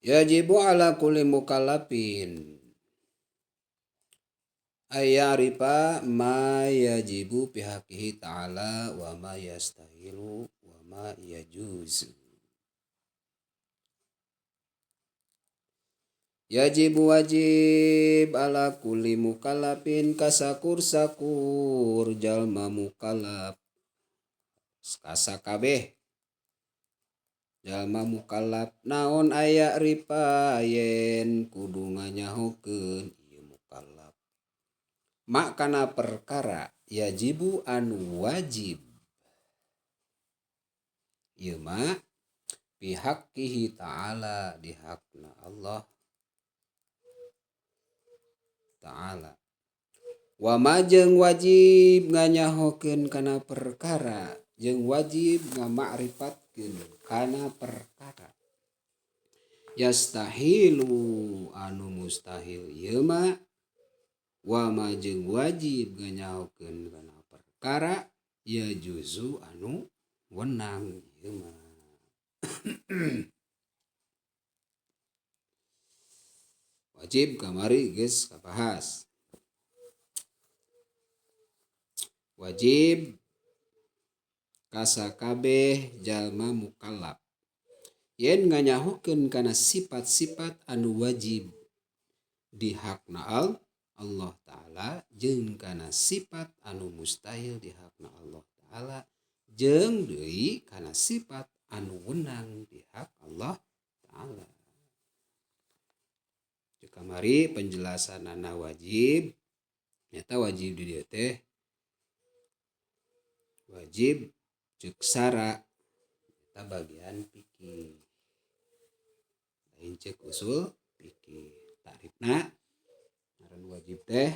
Yajibu ala kulli mukallafin ayyarifa ma yajibu fi haqqihi ta'ala wa ma yastahilu wa ma yajuzu. Yajibu wajib ala kulli mukallafin kasakur-sakur jalma mukallaf kasakabeh jalma mukallaf naon aya ripa yen kudu nganyahokeun ieu mukallaf mak kana perkara yajibu anu wajib ieu mah fi haqqihi ta'ala di hakna Allah ta'ala wa ma jeung wajib nganyahokeun kana perkara jeung wajib ngamakrifatkeun kana perkara yastahilu anu mustahil ieu mah wa ma jeung wajib nganyahokeun kana perkara ya juzu anu wenang ieu mah. Wajib kamari geus kabahas. Wajib kasakabeh jalma mukallaf yen nganyahokeun kana sifat-sifat anu wajib di hakna Allah Ta'ala jeung kana sifat anu mustahil di hakna Allah Ta'ala jeung deui kana sifat anu wenang di hak Allah Ta'ala. Kamari penjelasanana wajib nyata wajib di dieu teh wajib ceuk sara eta bagian fikih lain ceuk usul fikih. Tarifna ngaran wajib teh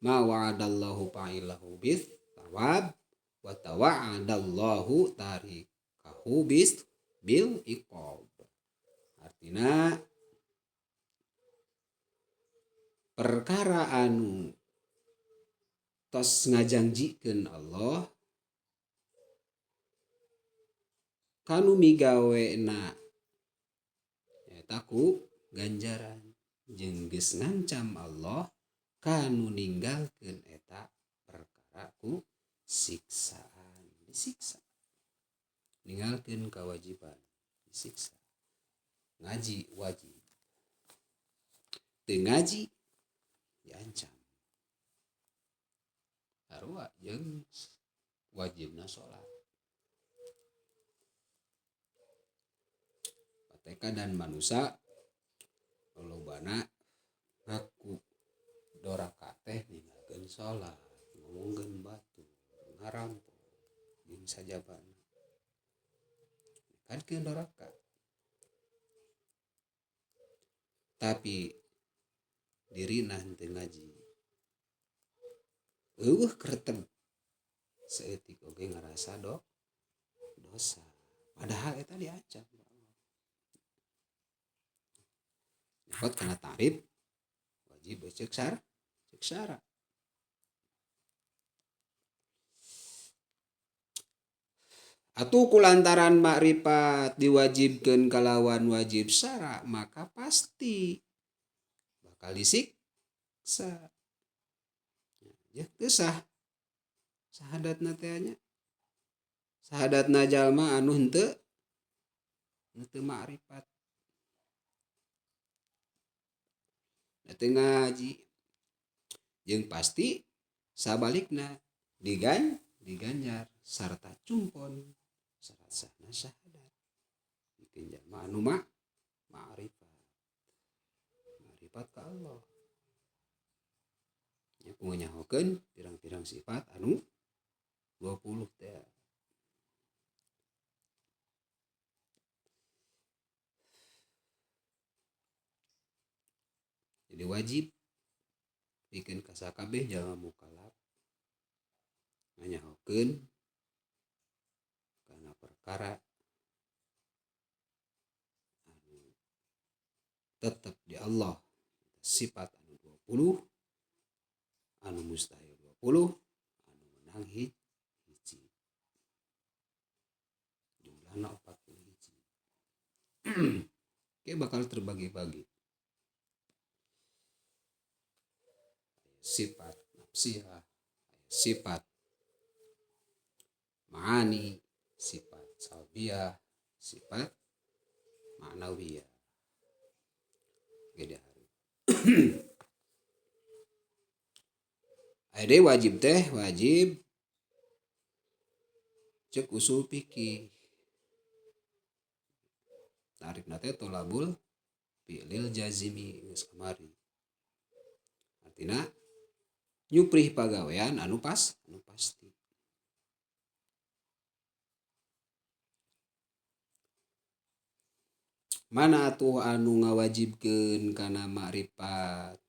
ma wa'adallahu fa'ilahu bis thawab wa tawa'adallahu tarikahu bis bil iqab. Artina perkara anu tos ngajangjikeun Allah kanu migawena eta ku ganjaran jeung geus ngancam Allah kanu ninggalkeun eta perkara ku siksaan, disiksa ninggalkeun kewajiban disiksa. Ngaji wajib teu ngaji diancam sarua jeung wajibna salat. Pateka dan manusia lolobana ngaku doraka teh ninggalkeun salat, ngomongkeun batur, ngarampok jeung sajabana kan keun doraka. Tapi dirina henteu ngaji eueuh kreteg saeutik oge ngarasa dosa padahal eta diancam. Nyokot kana tarif wajib ceuk sara. Atuh kulantaran makrifat diwajibkeun kalawan wajib sara maka pasti bakal disiksa. Ya teu sah sahadatna teh nya. Sahadatna jalma anu henteu makrifat. Teu ngaji jeung pasti sabalikna diganjar sarta cumpon sarasana syahadat bikin jalma anu ma'rifat ma'rifat ka Allah nya ku nyahokeun pirang-pirang sifat anu 20 teh. Jadi wajib bikin kasakabeh jalma mukallaf nganyahokeun kana perkara anu tetep di Allah sifat anu 20 anu mustahil 20 anu menang hiji jumlahna 40 hiji. Oke, bakal terbagi-bagi. Sifat nafsiyah, sifat ma'ani, sifat salbiyah, sifat ma'nawiyah. Gede hari. Aya wajib teh wajib cek usul fikih. Tarifna teh tolabul fi'lil jazimi geus kamari. Artina nyuprih pagawean anu pas, anu pasti. Mana atuh anu ngawajibkeun kana makrifat?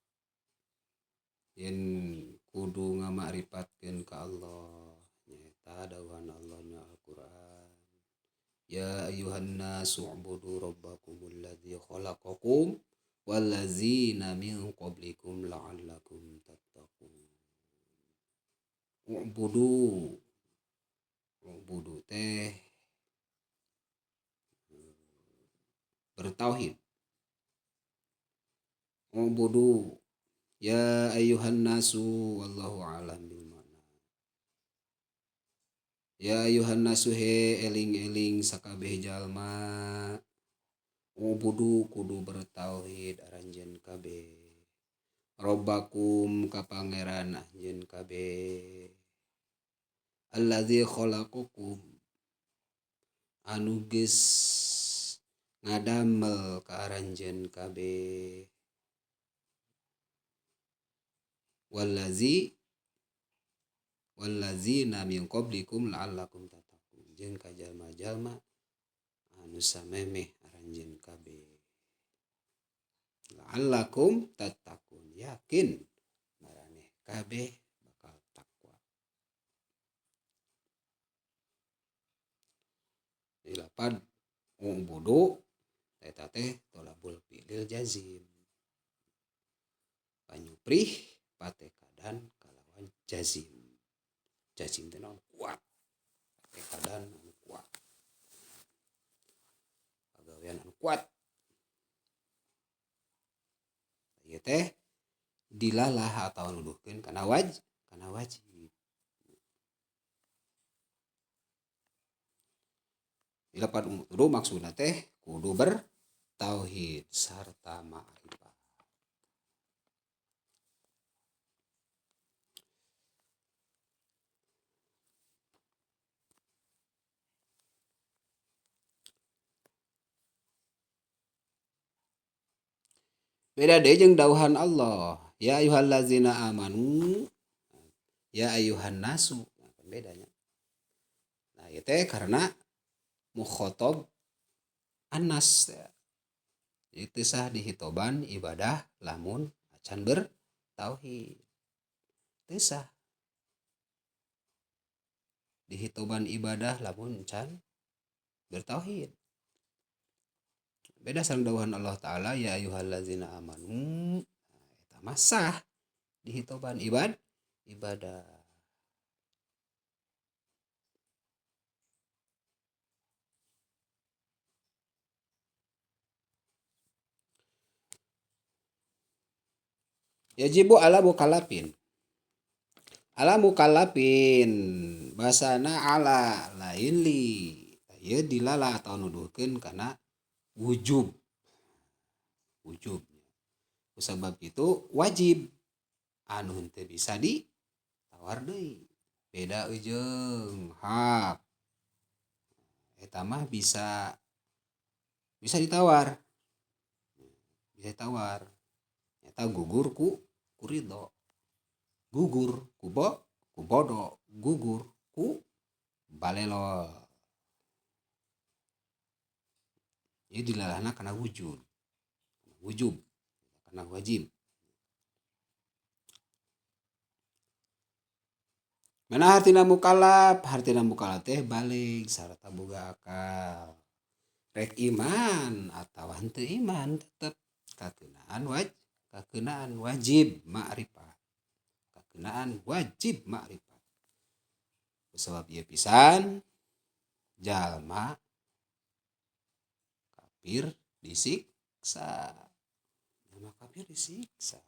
Yen kudu ngamakrifat ka Allah nyaeta dawuhan Allah na Al-Qur'an. Ya ayyuhan nasu ubudu rabbakumul ladzi khalaqakum wallazina min qablikum la'allakum tattaqun. Ubudu, ubudu teh bertauhid. Ubudu ya ayyuhan nasu wallahu a'lam bil ma'na. Ya ayyuhan nasu he eling-eling sakabeh jalma. Ubudu kudu bertauhid aranjeun kabeh. Robbakum ka pangeran anjeun kabeh. Allazi khalaqakum anu geus ngadamel ka aranjeun kabeh. Wallazi wallazina min qablikum la'allakum tattaqun. Jeung ka jalma-jalma anu samemeh aranjeun kabeh. La'allakum tattaqun. Yakin maraneh kabeh bakal takwa. Dilapad ubudu eta teh tolabul fi'lil jazim. Panyuprih patekadan kalawan jazim. Jazim teh naon? Kuat. Patekadan anu kuat. Pagawean anu kuat. Ieu teh dilalah atau nuduhkeun kana kana wajib. Dilapan ubudu maksudna teh kudu bertauhid sarta ma'rifat. Beda deui jeung dawuhan Allah, ya ayyuhallazina amanu ya ayyuhan nasu. Nah, bedanya. Nah, ieu teh karena mukhotob annas. Itu sah dihitoban ibadah lamun acan bertauhid. Teu sah dihitoban ibadah lamun can bertauhid. Beda sareng dawuhan Allah Ta'ala ya ayyuhallazina amanu. Eta mah sah dihitoban ibadah. Yajibu ala mukallafin. Ala mukallafin basana ala lain li. Ieu dilala atau nuduhkeun kana wujub. Wujub. Sebab itu wajib anu henteu bisa ditawar deui. Beda jeung hak. Eta mah bisa ditawar. Bisa ditawar. Eta gugur ku ridho. Gugur ku bodo, gugur ku balelo. Ieu dilalahna kana wujud. Wujub, kana wajib. Mana hartina mukallaf? Hartina mukallaf teh balig sarta boga akal. Rek iman atawa henteu iman tetep kakenaan wajib ma'rifat. Kakenaan wajib ma'rifat. Sebab ieu pisan jalma kafir Disiksa. Nama kafir disiksa.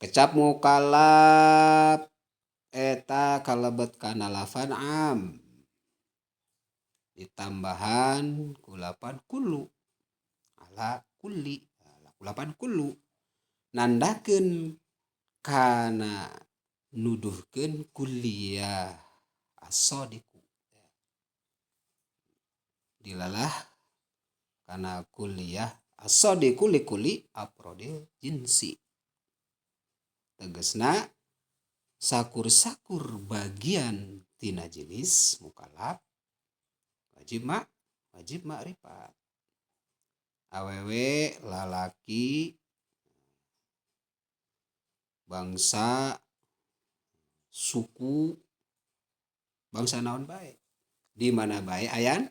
Kecap mukallaf eta kalebet kana lafan am. Ditambahan kulapan kullu ala kulli kulapan kullu nandakeun kana nuduhkeun kulliyah as-sadiqu dilalah kana kulliyah as-sadiqu likulli afrodil jinsi tegesna sakur-sakur bagian tina jenis mukallaf wajib makrifat awewe lalaki bangsa suku bangsa naon bae di mana bae ayana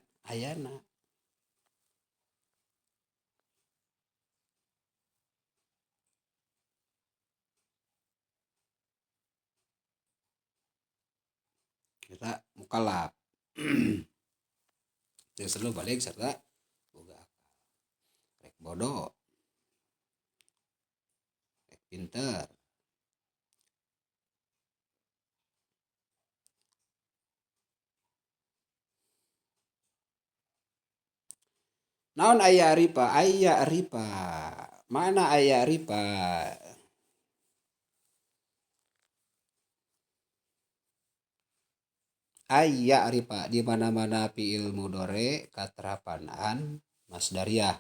kita mukallaf selalu balik serta boga akal rek bodoh rek pinter naon aya ripa mana aya ripa aya ripa di mana-mana fi'il mudhari katerapan an masdariyah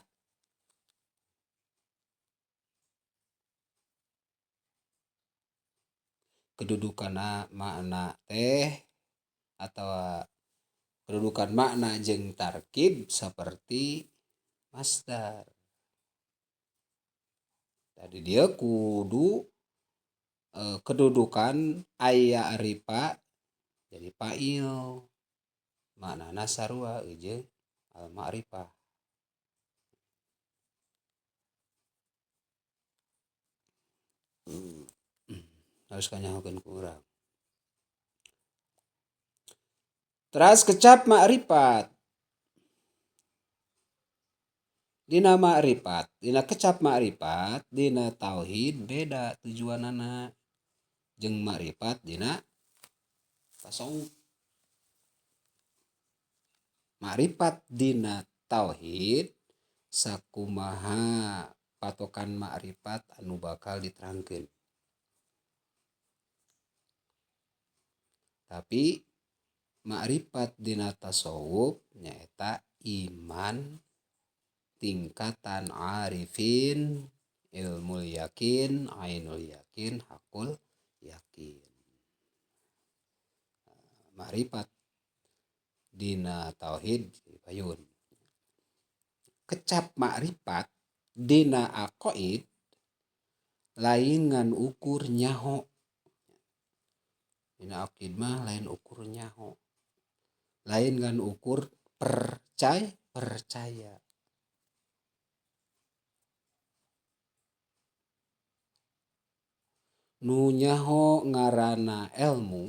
kedudukanna makna teh atau kedudukan makna jeung tarkib seperti masdar. Tadi dia kudu kedudukan aya ripa jadi fa'il maknana sarua jeung al ma'rifah. Harus kanyahokeun ku urang. Teras kecap makrifat. Dina makrifat, dina kecap makrifat, dina tauhid beda tujuanana jeung makrifat dina tasawuf. Makrifat dina tauhid sakumaha patokan makrifat anu bakal diterangkeun. Tapi makrifat dina tasawuf nyaeta iman tingkatan arifin, ilmul yakin, ainul yakin, hakul yakin. Makrifat dina tauhid payun. Kecap makrifat dina aqaid lain ngan ukur nyaho. Dina aqid mah lain ukur nyaho. Lain ngan ukur percaya. Nu nyaho ngaranna ilmu,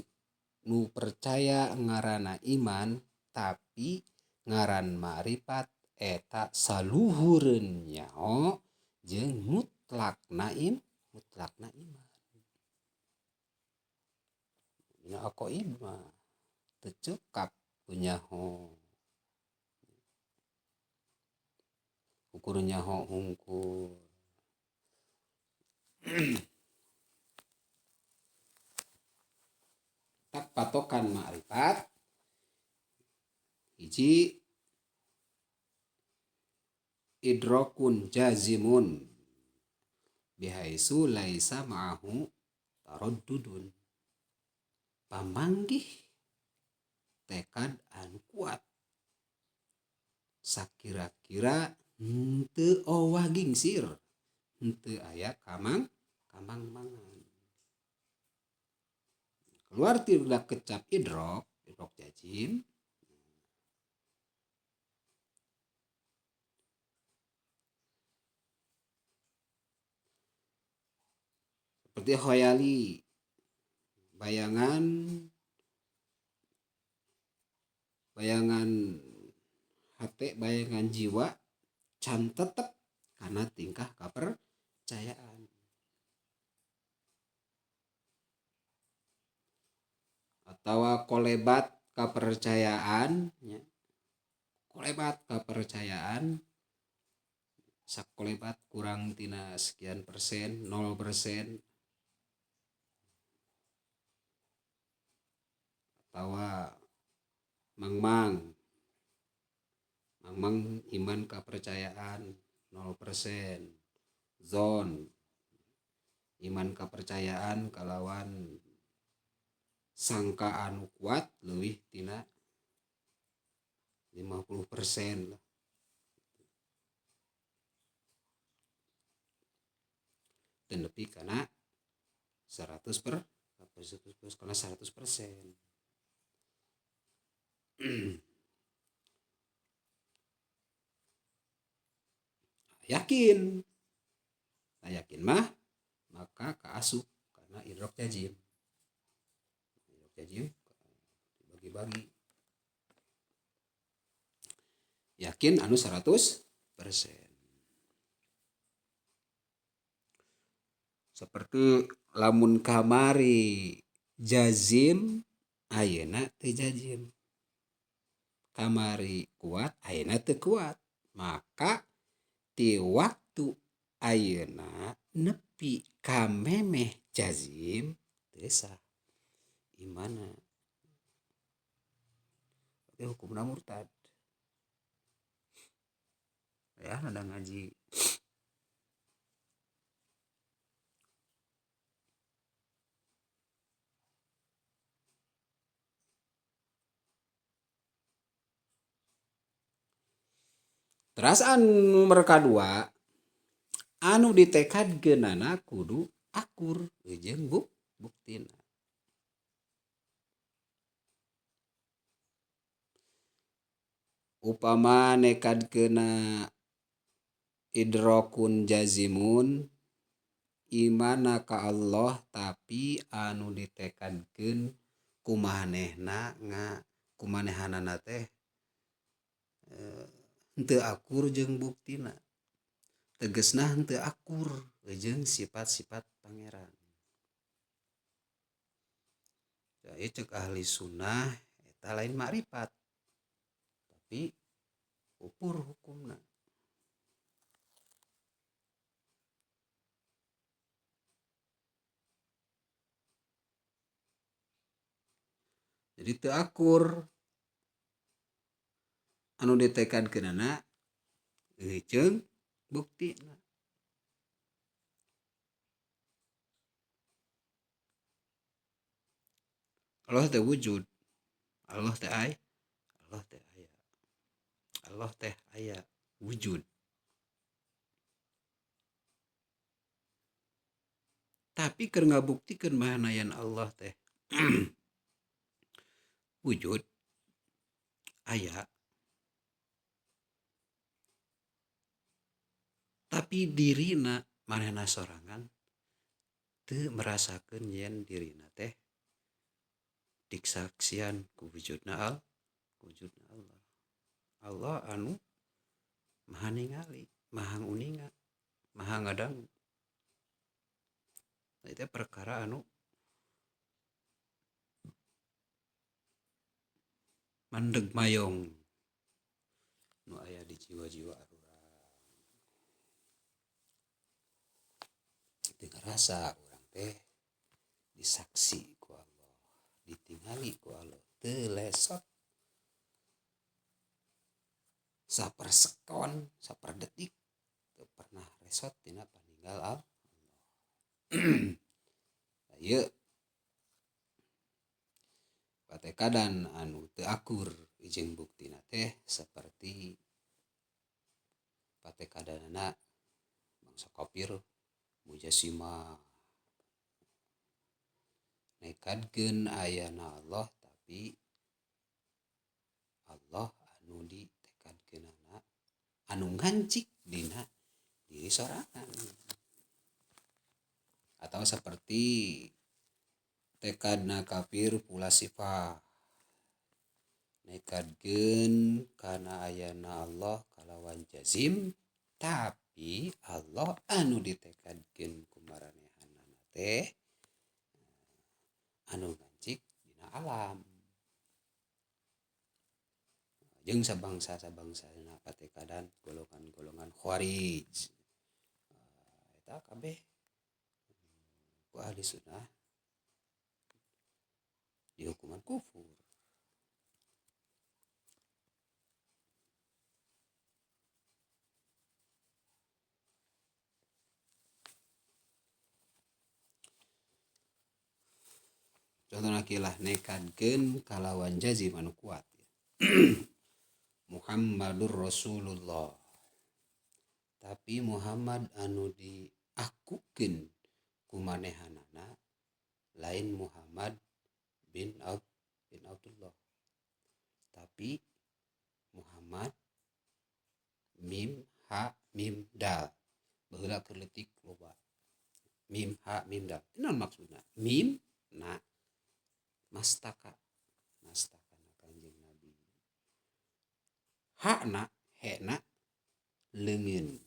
nu percaya ngaranna iman, tapi ngaran makrifat eta saluhureun nyaho jeung mutlakna iman. Dina aqaid mah teu cekap ku nyaho. Ukur nyaho hungkul. Tak patokan makrifat hiji idrokun jazimun bihaisu laisa ma'ahu taraddudun pamanggih tekad anu kuat sakira-kira henteu owah gingsir henteu aya kamang mangan keluar tidak kecap idrok jazim seperti khoyali bayangan hati, bayangan jiwa Can tetep karena tingkah kepercayaan. Atawa kolebat kepercayaan nya. Kolebat kepercayaan sakolebat kurang tina sekian persen, 0%. Atawa mangmang mangmang iman kepercayaan 0%, zon iman kepercayaan kalawan sangka anu kuat leuwih tina 50% lah. Teu nepi kana 100% kana 100%. Yakin. Nah, yakin mah maka kaasup karena idrok jazim. Idrok jazim dibagi-bagi. Yakin anu 100%. Seperti lamun kamari jazim ayeuna teu jazim. Kamari kuat ayeuna teu kuat. Maka ti waktu ayeuna nepi ka memeh jazim teu sah imana. Berarti hukumna murtad. Ya ada ngaji. Teras anu nomor kadua anu ditekadkeunana kudu akur jeung buktina. Upama nekadkeuna idrokun jazimun imana ka Allah tapi anu ditekadkeun kumanehna nga kumanehanana teh henteu akur jeung buktina. Tegesna henteu akur jeung sifat-sifat pangeran. Jadi cek ahli sunnah eta lain makrifat tapi ukur hukumna. Jadi teu akur anu ditekadkeunana jeung buktina. Allah teh wujud, Allah teh aya, Allah teh aya, Allah teh aya wujud. Tapi keur ngabuktikeun mahanayan Allah teh wujud aya, tapi dirina manehna sorangan teu merasakeun yen dirina teh diksaksian ku wujudna Allah, wujudna Allah. Allah anu maha ningali, maha uninga, maha ngadangu. Nah, itu perkara anu mandeg mayong nu aya di jiwa-jiwa urang. Teu ngarasa urang teh disaksi ku Allah, ditingali ku Allah, teu lesot sapersekon, saperdetik teu pernah resot tina paninggal Allah. Ieu patekadan anu teu akur jeung buktina teh seperti patekadanana bangsa kafir mujassimah nekadkeun ayana Allah tapi Allah anu ditekadkeunana anu ngancik dina diri sorangan. Atau seperti tekadna kafir pula sifat nekadkeun kana ayana Allah kalawan jazim Tapi Allah anu ditekadkeun ku maranehanana teh anu ngancik dina alam. Jeung sabangsa-sabangsana patekadan golongan-golongan Khawarij. Eta kabeh ku ahli sunnah dihukuman kufur. Contohna kilah nekadkeun kalawan jazim anu kuat. Muhammadur Rasulullah. Tapi Muhammad anu diakukeun ku manehanana lain Muhammad bin Abdullah. Tapi Muhammad mim ha mim dal. Baheula keur leutik loba. Mim ha mim dal. Naon maksudna? Mim na mastaka na Kanjeng Nabi. Hakna hekna leungeun.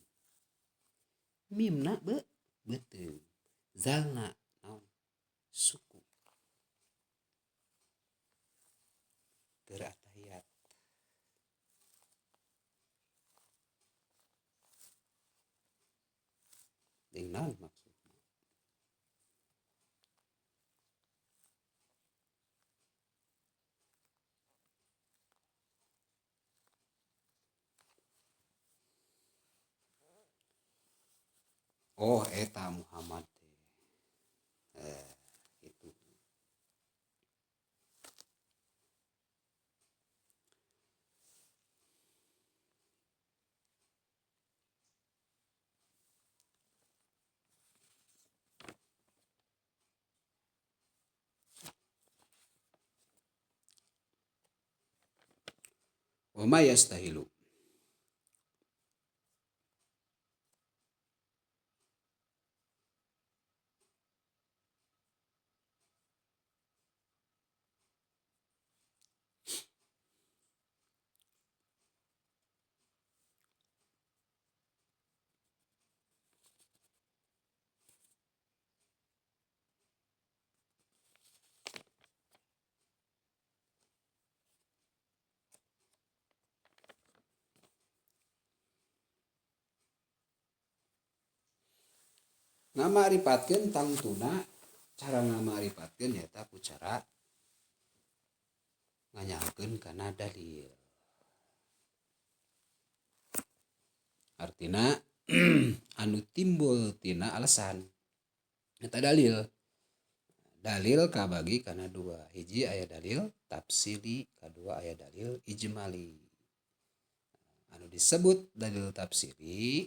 Mimna beuteung. Zalna naon? Suku. Keur atahiyat. Jeung naon maksudna? Oh eta Muhammad teh. Itu. Wa ma yastahilu. Ngamaripatkeun tangtuna cara ngamaripatkeun nyaeta ku cara nganyakeun kana dalil. Artina anu timbul tina alasan eta dalil. Dalil kabagi kana dua, hiji aya dalil tafsili, kadua aya dalil ijmali. Anu disebut dalil tafsili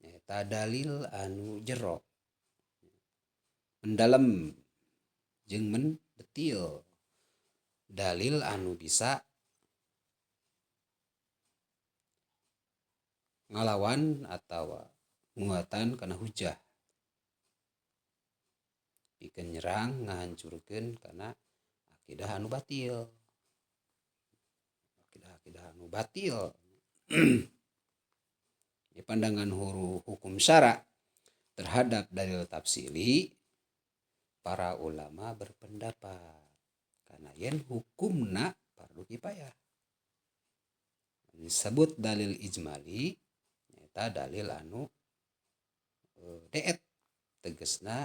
nyaeta dalil anu jero, mendalam jeung mendetil, dalil anu bisa ngalawan atawa nguatan kana hujah, pikeun nyerang ngahancurkeun kana akidah anu batil, akidah-akidah anu batil. Di pandangan hukum syara terhadap dalil tafsili, para ulama berpendapat karena yen hukumna fardu kifayah. Disebut dalil ijmali nyaeta dalil anu deet, tegesna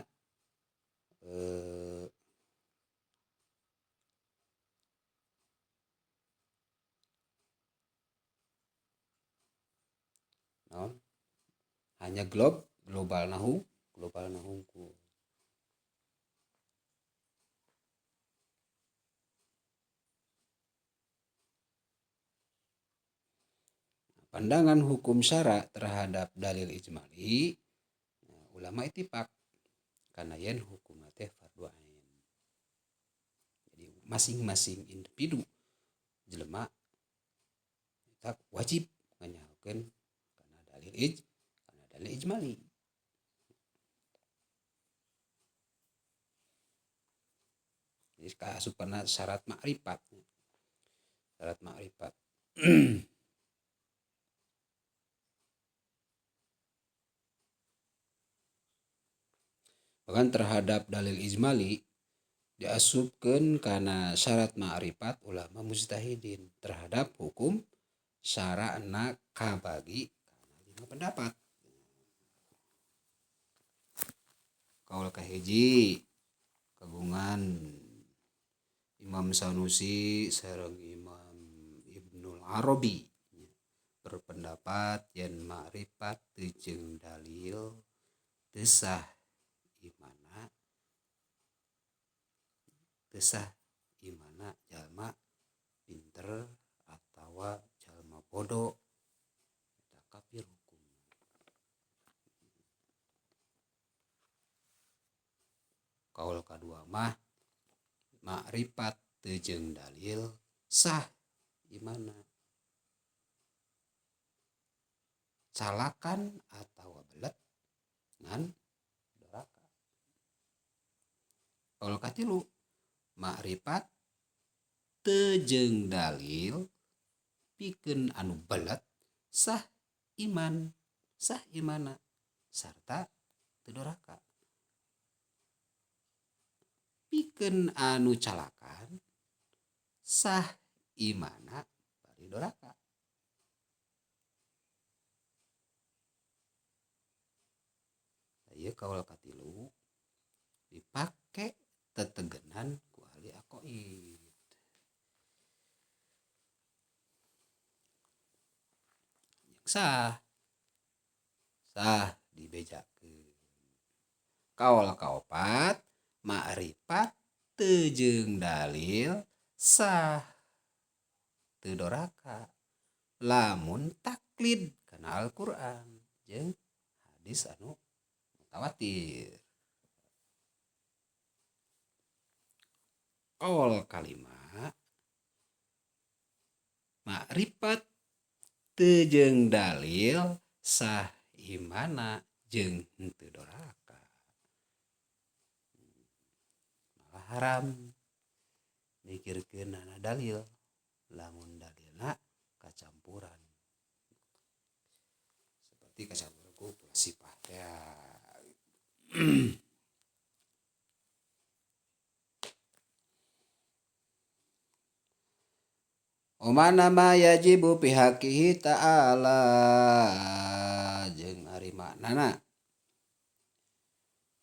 naon hanya global nahungkul. Pandangan hukum syara terhadap dalil ijmali, ulama ittifaq karena yen hukum teh fardu ain. Jadi masing-masing individu jelema eta wajib nganyahokeun kana dalil ijmali. Jadi kaasup kana syarat makrifat. Syarat makrifat. Bahkan terhadap dalil ijmali diasupkeun kana syarat ma'rifat ulama mujtahidin terhadap hukum syara'na kabagi kana 5 pendapat. Kaul kahiji kagungan Imam Sanusi sareng Imam Ibnul Arabi berpendapat yen ma'rifat teu jeung dalil teu sah imana, teu sah imana jalma pinter atawa jalma bodoh eta kafir hukum. Kaul kadua mah ma'rifat teu jeung dalil sah imana, calakan atawa belet ngan doraka. Kaul katilu ma'rifat teu jeung dalil pikeun anu belet sah iman, sah imana sarta teu doraka. Pikeun anu calakan sah imana bari doraka. Ieu kaul katilu dipake tetegenan ku ahli aqaid. Sah sah dibejakeun. Kaul kaopat ma'rifat teu jeung dalil sah teu doraka lamun taklid kana Al-Qur'an jeung hadis anu mutawatir. Kaul kalima ma'rifat teu jeung dalil sah imana jeung henteu doraka. Malah haram mikirkeunana dalil lamun dalilna kacampuran. Seperti kacampuran ku sifat ya. Omana ma yajibu pihakihi ta'ala jeung ari maknana.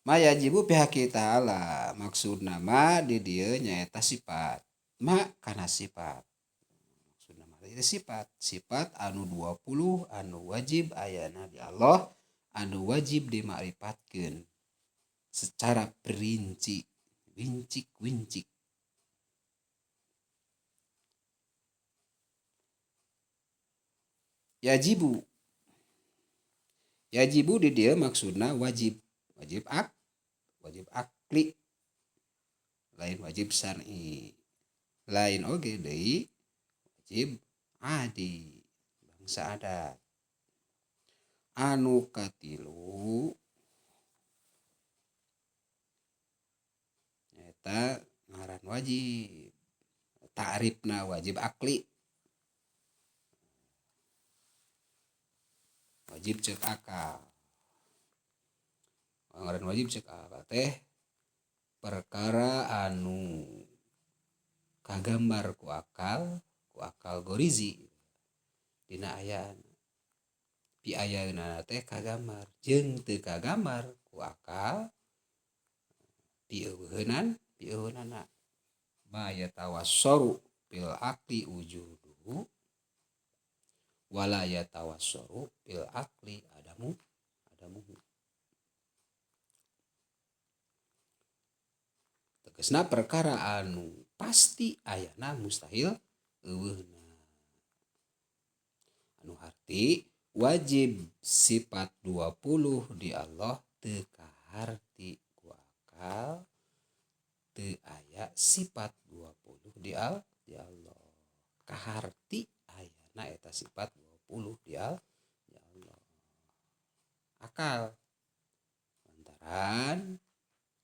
Ma yajibu pihakihi ta'ala maksudna ma di dieu nyaeta sifat. Ma kana sifat. Maksudna ma ieu sifat, sifat anu 20 anu wajib ayana di Allah, anu wajib dimakrifatkeun secara perinci, wincik-wincik. Yajibu. Yajibu di dieu maksudna wajib, wajib ak, wajib akli. Lain wajib syar'i. Lain oge deui wajib adi, bangsa adat. Anu katilu nyaeta ngaran wajib. Ta'rifna wajib akli. Wajib cek akal. Ngaran wajib cek akal teh perkara anu kagambar ku akal gorizi dina ayana. Pi ayana teh kagambar jeung teu kagambar ku akal pieuweunan pieuweunana. Ma yatawassaru bil aqli wujuduhu wala yatawassaru bil aqli adamu adamuhu. Tegasna perkara anu pasti ayana mustahil euweuhna. Anu harti wajib sifat 20 di Allah teu kaharti ku akal, teu aya sifat 20 di Allah. Kaharti ayana eta sifat 20 di Allah. Akal lantaran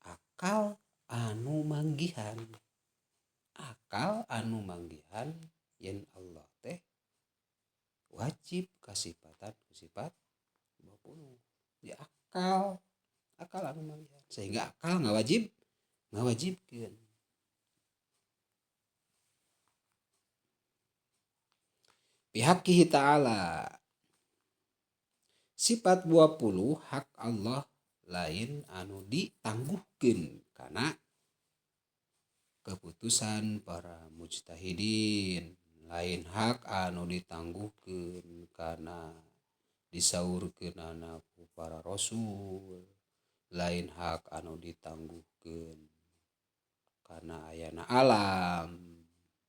akal anu manggihan, akal anu manggihan yen Allah teh wajib kasifatan sifat 20 di akal. Akal anu malihan sehingga akal ngawajibkeun. Bihaqihi ta'ala sifat 20 hak Allah lain anu ditangguhkeun kana keputusan para mujtahidin, lain hak anu ditangguhkeun kana disaurkeunana ku para rasul, lain hak anu ditangguhkeun kana ayana alam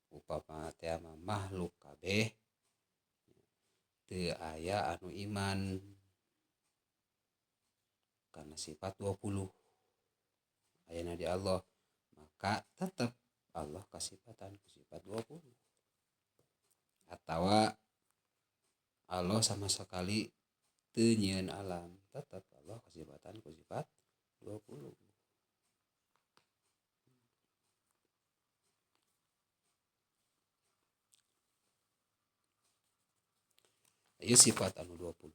upama teh makhluk kabeh teu aya anu iman karena sifat 20 ayana di Allah, maka tetap Allah kasifatan ku sifat 20. Atawa Allah sama sekali teu nyieun alam, tetap Allah kasifatan ku sifat 20. Ieu sifat anu 20.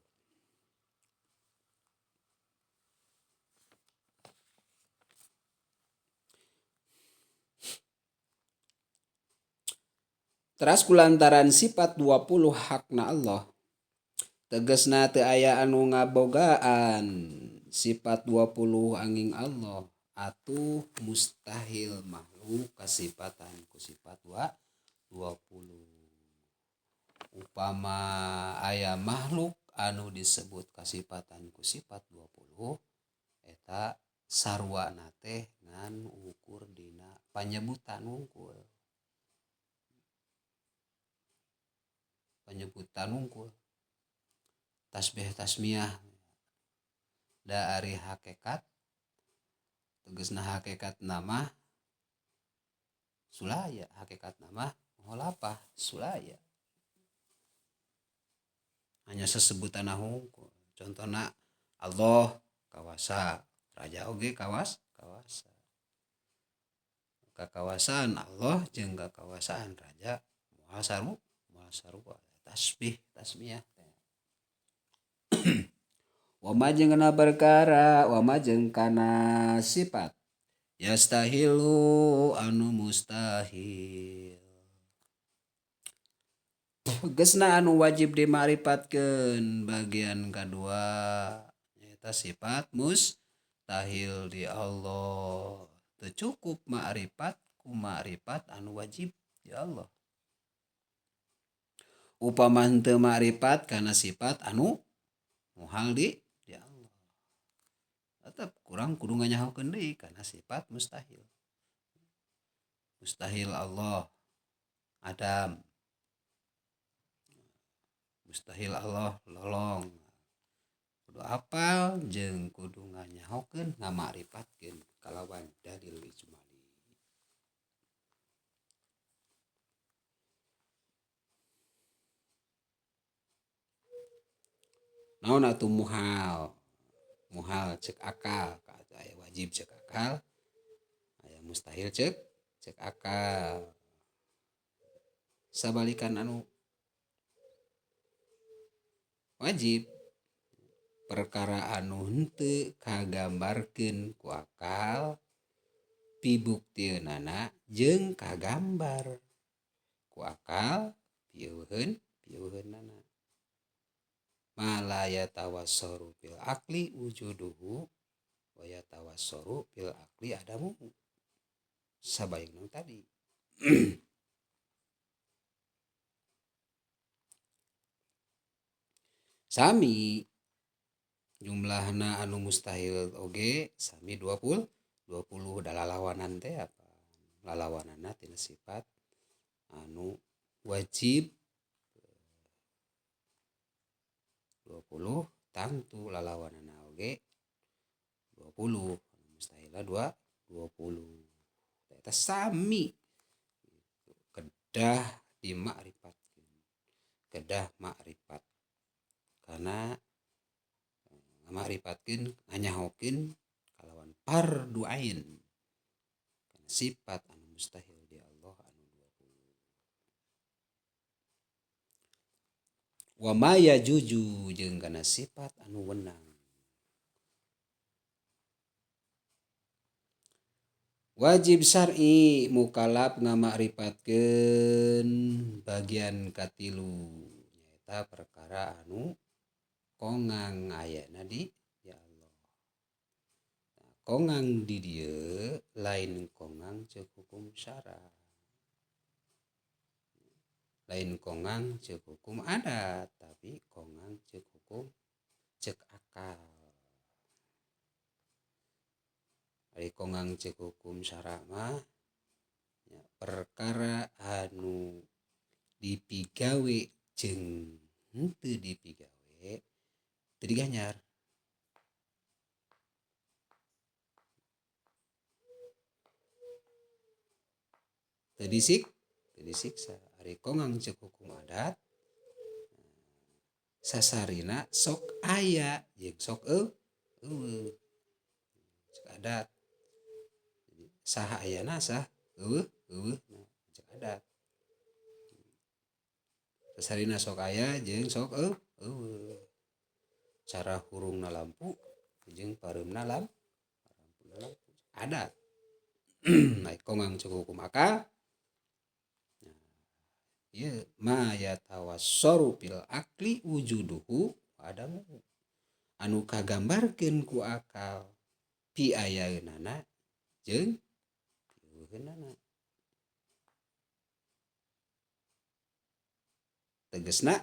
Teras kulantaran sifat 20 hakna Allah, tegesna teu aya anu ngabogaan sifat 20 angin Allah, atuh mustahil makhluk kasifatan ku sifat 20. Upama aya makhluk anu disebut kasifatan ku sifat 20 eta sarwana teh ngan ukur dina panyebutan wungkul. Penyebutan wungkul tasbih tasmiyah da ari hakikat tegesna hakikat nama sulaya, hakikat nama muhalafah sulaya, hanya sesebutan hungkul. Contohna Allah kawasa, raja oge kawasa. Kakawasaan Allah jeung kakawasaan raja moal sarua tasbih tasmiyah. Wa ma jeung kana perkara, wa ma jeung kana sifat yastahilu anu mustahil. Gesna anu wajib dimaripatkeun bagian kadua nyaeta sifat mustahil di Allah. Teu cukup ma'rifat ku ma'rifat anu wajib di Allah. Upama henteu ma'rifat kana sifat anu muhal di Allah, tetep kurang kudu nganyahokeun deui kana sifat mustahil. Mustahil Allah Adam, mustahil Allah lolong, kudu apal jeung kudu nganyahokeun ngamaripatkeun kalawan dalil ijmali. Naon atuh muhal? Muhal cek akal, aya wajib cek akal, aya mustahil cek akal. Sabalikan anu wajib, perkara anu henteu kagambarkeun ku akal pibuktiunana jeung kagambar ku akal pieuheunana. Mala yatawassaru fil aqli wujuduhu wa yatawassaru fil aqli adamuhu. Sabalikna tadi. Sami jumlahna anu mustahil oge sami 20 da lalawanan teh apa? Lalawananna tina sifat anu wajib 20 tangtu lalawanana oge 20 mustahilna 20. Eta sami kedah dimakrifat, kedah makrifat karena ngamakripatkeun nganyahokeun kalawan fardu ain kana sifat anu mustahil di Allah anu 20. Wa ma yajuju jeung kana sifat anu wenang. Wajib syar'i mukallaf ngamakripatkeun bagian katilu nyaeta perkara anu kongang ayana di ya Allah. Nah, kongang di dieu lain kongang ceuk hukum syara. Lain kongang ceuk hukum adat, tapi kongang ceuk hukum ceuk akal. Ari kongang ceuk hukum syara mah ya, perkara anu dipigawe jeung henteu dipigawe teu diganjar. Teu disiksa. Ari kongang ceuk hukum adat sasarina sok aya jeung sok eueuh. Cek adat. Jadi saha ayana sah eueuh eueuhna cek adat. Sasarina sok aya jeung sok eueuh. Cara hurungna lampu jeung pareumna lampu adat. Nah, kongang cek hukum akal. Nah, ieu ma yatawassaru fil akli wujuduhu adamu. Anu kagambarkeun ku akal pi ayaeunana jeung pieuweunana. Tegesna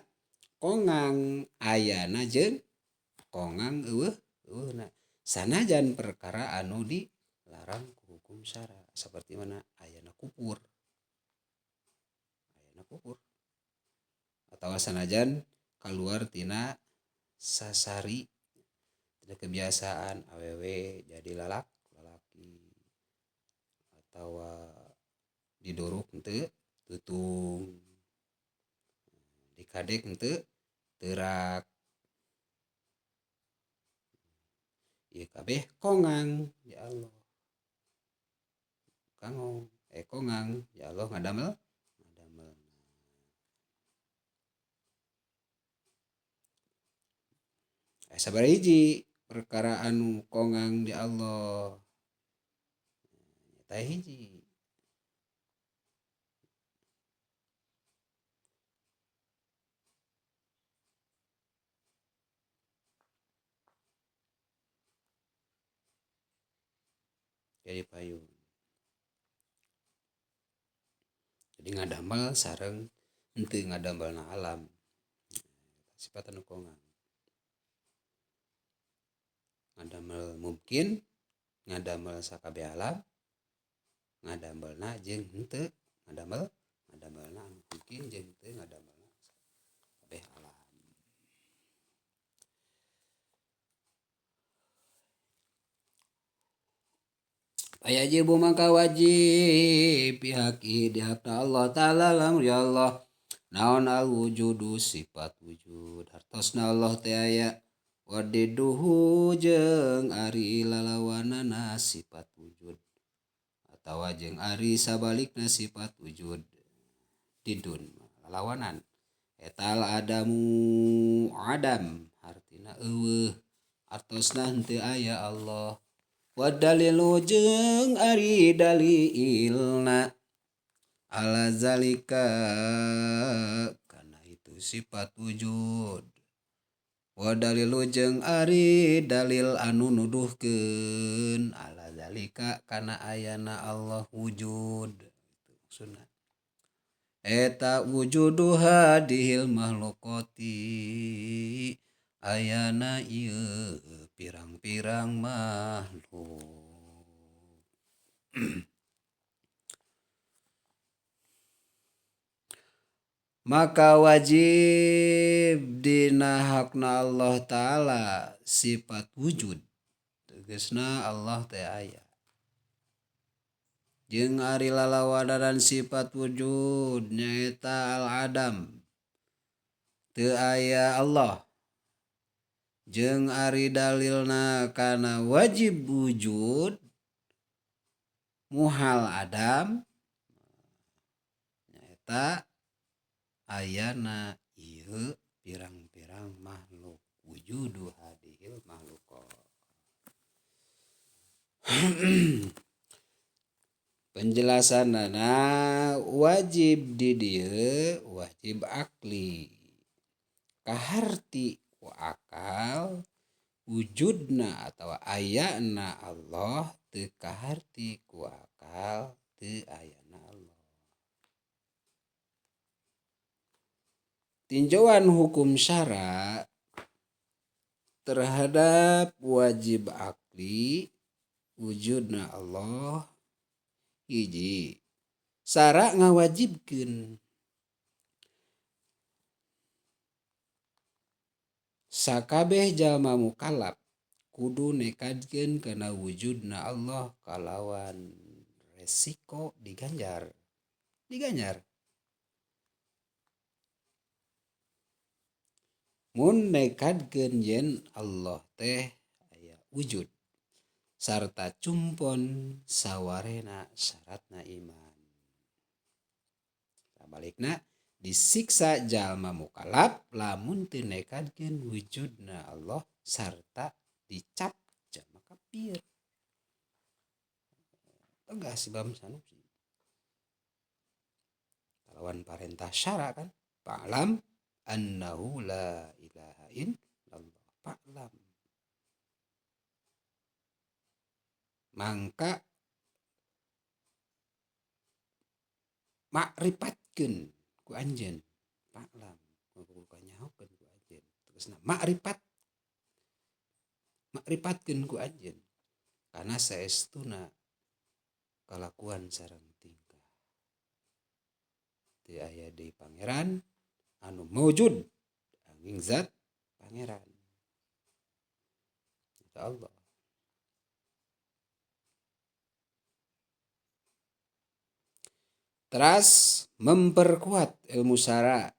kongang ayana jeung kongang eueuh eueuhna. Sanajan perkara anu dilarang ku hukum syara seperti mana ayana kupur. Ayana kupur. Atawa sanajan kaluar tina sasari tina kebiasaan awewe jadi lalaki atawa didorok henteu tutung, dikadek henteu teurak. Ieu kabeh kongang ya Allah. Kangong kongang ya Allah ngadamel. Sabar hiji perkara anu kongang di Allah. Eta hiji. Jadi payung. Jadi ngadamel sareng henteu ngadamelna alam. Sifat anu kongang. Ngadamel mungkin, ngadamel sakabeh alam, ngadamelna jeung henteu ngadamel, ngadamelna anu mungkin jeung henteu ngadamelna sakabeh alam. Fayajibu maka wajib pihaki dihakna Allah Ta'ala lam ya Allah naon al wujudu sifat wujud hartosna Allah teh aya wadiduhu jeung ari lalawanana sifat wujud atawa jeung ari sabalikna sifat wujud didun lalawanan etal adamu adam hartina eueuh hartosna henteu aya Allah wadalilu jeung ari dalilna ala zalika kana itu sifat wujud wadalilu jeung ari dalil anu nuduhkeun ala zalika kana ayana Allah wujud itu maksudna eta wujudu hadihil mahlukati ayana ieu pirang-pirang makhluk. Maka wajib dina hakna Allah Ta'ala sifat wujud. Tegesna Allah teh aya. Jeung ari lalawanan sifat wujud nyaeta al-adam. Teu aya Allah. Jeung ari dalilna kana wajib wujud muhal adam nyaeta ayana ieu pirang-pirang makhluk wujudu hadihil makhluk. Penjelasanana wajib di dieu wajib akli. Kaharti ku akal wujudna atawa ayana Allah teu kaharti ku akal teu ayana Allah. Tinjauan hukum syara terhadap wajib akli wujudna Allah hiji syara ngawajibkeun sakabeh jalma mukallaf kudu nekadkeun kana wujudna Allah kalawan resiko diganjar. Diganjar. Mun nekadkeun yen Allah teh aya wujud sarta cumpon sawarena syaratna iman. Sabalikna disiksa jalma mukallaf lamun teu nekadkeun wujudna Allah sarta dicap jalma kafir. Tegas Imam Sanusi. Kalawan parentah syara kan, fa'lam annahu la ilaha illallah. Fa'lam. Mangka makripatkeun ku anjeun. Fa'lam kudu kanyahokeun ku anjeun. Tegasna makrifat. Makripatkeun ku anjeun. Karena saestuna kalakuan sareng tingkah. Teu aya deui pangeran anu maujud angin zat pangeran. Eta Allah. Teras memperkuat ilmu syara